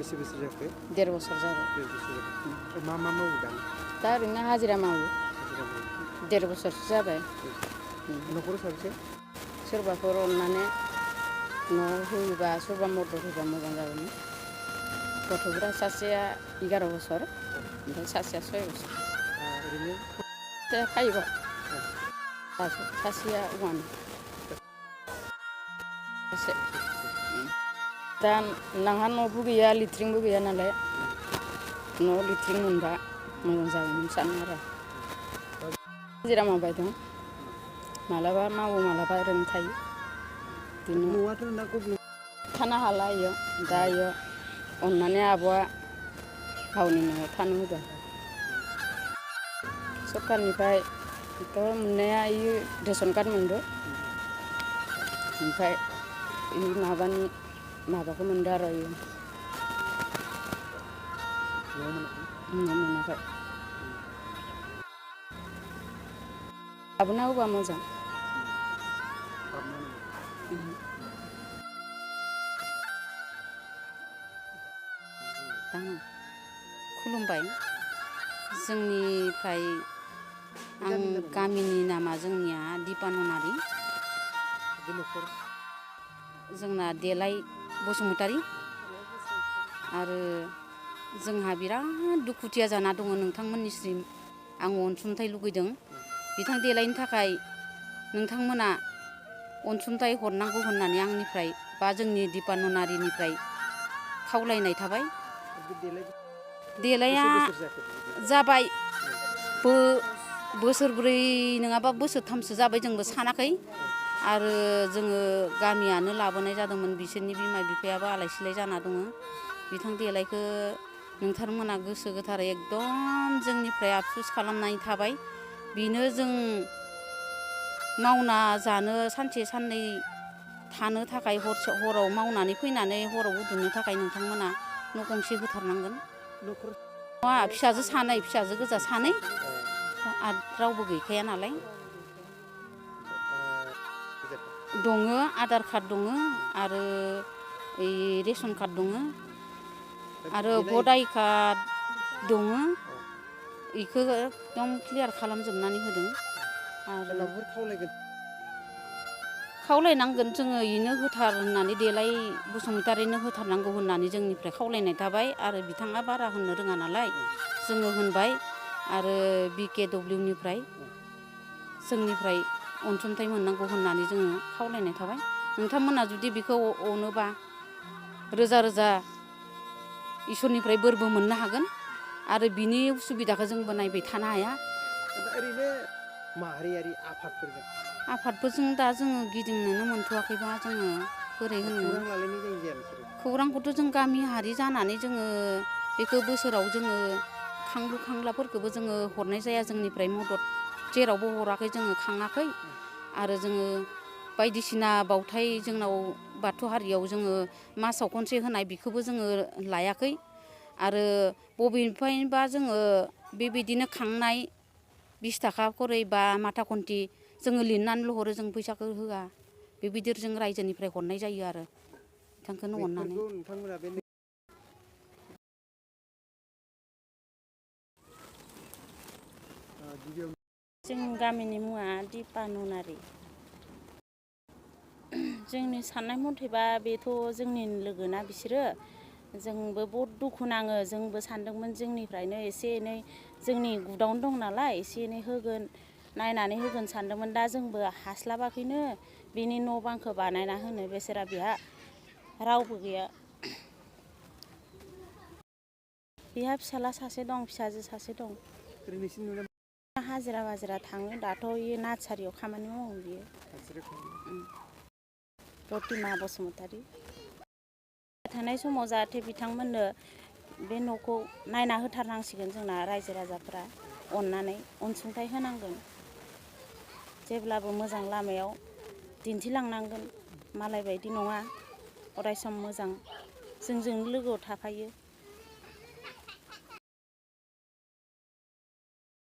बेसे बोसोर जाखो? 1.5 बोसोर जाबाय। 1.5 बोसोर जाबाय। मा मावो दा? दा ओरैनो हाजिरा मावो। 1.5 बोसोरसो जाबाय। न'खराव साबेसे? सोरबाफोर अननानै न' होयोबा सोरबा मदद होबा मोजां जागौमोन। गथ'फोरा सासेया 11 बोसोर ओमफ्राय सासेया 6 बोसोर। ओरैनो 5 सासेया 1 दा नोंहा न'बो गैया लेट्रिनबो गैया नालाय न' लेट्रिन मोनबा मोजां जागौमोन सानो आरो हाजिरा मावबाय दं मालाबा मावो मालाबा ओरैनो थायो न'आथ' ना गुबुन थानो हाला इयाव दा इयाव अननानै आब'आ गावनि न'आव थानो होदों सरकारनिफ्राय मोननाया इयो रेशन कार्ड मोनदों ओमफ्राय माबाखौ मोनदों आरो इयो न'आव मोनाखै लाबोना होबा मोजां खुलुमबाय जोंनिफ्राय आं गामिनि नामा जोंनिया दिपानु नार्जी जोंना देलाय बसुमतारी आरो जोंहा बिराद दुखुथिया जाना दङ नोंथांमोननिसिम आं अनसुंथाइ लुगैदों बिथां देलायनि थाखाय नोंथांमोना अनसुंथाइ हरनांगौ होननानै आंनिफ्राय बा जोंनि दिपानु नार्जीनिफ्राय खावलायनाय थाबाय देलाया जाबाय बोसोरब्रै नङाबा बोसोरथामसो जाबाय जोंबो सानाखै आरो जोङो गामियानो लाबोनाय जादोंमोन बिसोरनि बिमा बिफायाबो आलाय सिलाय जाना दङ बिथां देलायखौ नोंथांमोना गोसो गोथारै एकदम जोंनिफ्राय आफसुस खालामनानै थाबाय बेनो जों मावना जानो सानसे साननै थानो थाखाय हराव मावनानै फैनानै हराव उन्दुनो थाखाय नोंथांमोना न' गंसे होथारनांगोन फिसाजो सानै फिसाजो गोजा सानै रावबो गैखाया नालाय दङ आधार कार्ड दङ आरो रेशन कार्ड दङ आरो भट आइ कार्ड दङ बेखौ एकदम क्लियार खालामजोबनानै होदों आरो खावलायनांगोन जोङो बेनो होथार होननानै देलाय बसुमतारीनो होथारनांगौ होननानै जोंनिफ्राय खावलायनाय थाबाय आरो बिथाङा बारा होननो रोङा नालाय जोङो होनबाय आरो BKWनिफ्राय जोंनिफ्राय अनसुंथाइ मोननांगौ होननानै जोङो खावलायनाय थाबाय नोंथांमोना जुदि बेखौ अनोबा रोजा रोजा इसोरनिफ्राय बोरबो मोननो हागोन आरो बिनि उसुबिदाखौ जोंबो नायबाय थानो हाया ओरैनो माहारियारि आफादफोरजों दा जोङो गिदिंनोनो मोनथ'वाखैबा जोङो बोरै होनो खौरांखौथ' जों गामियारि जानानै जोङो बेखौ बोसोराव जोङो खांलु खांलाफोरखौबो जोङो हरनाय जाया जोंनिफ्राय मदद जेरावबो हराखै जोङो खाङाखै आरो जोङो बायदिसिना बावथाय जोंनाव बाथौ हारियाव जोङो मासाव खनसे होनाय बेखौबो जोङो लायाखै आरो बबेनिफ्रायबा जोङो बेबायदिनो खांनाय 20 थाखा खरै बा माथा खन्थि जोङो लिरनानैल' हरो जों फैसाखौ होआ बेबायदि जों रायजोनिफ्राय हरनाय जायो आरो बिथांखौनो अननानै जों गामिनि मुङा दिपानु नार्जी जोंनि साननाय मथेबा बेथ' जोंनि लोगोना बिसोरो जोंबो बहुद दुखु नाङो जोंबो सानदोंमोन जोंनिफ्रायनो एसे एनै जोंनि गुदावनो दं नालाय एसे एनै होगोन नायनानै होगोन सानदोंमोन दा जोंबो हास्लाबाखैनो बिनि न' बांखौ बानायना होनो बेसेरा बेहा रावबो गैया बेहा फिसाला सासे दं फिसाजो सासे दं हाजिरा थाङो दाथ' बे नार्सारियाव खामानि मावो बियो प्रतिमा बसुमतारी थानाय समाव जाहाथे बिथांमोननो बे न'खौ नायना होथारनांसिगोन जोंना रायजो राजाफ्रा अननानै अनसुंथाइ होनांगोन जेब्लाबो मोजां लामायाव दिन्थिलांनांगोन मालाय बायदि नङा अरायसम मोजां जोंजों लोगोआव थाफायो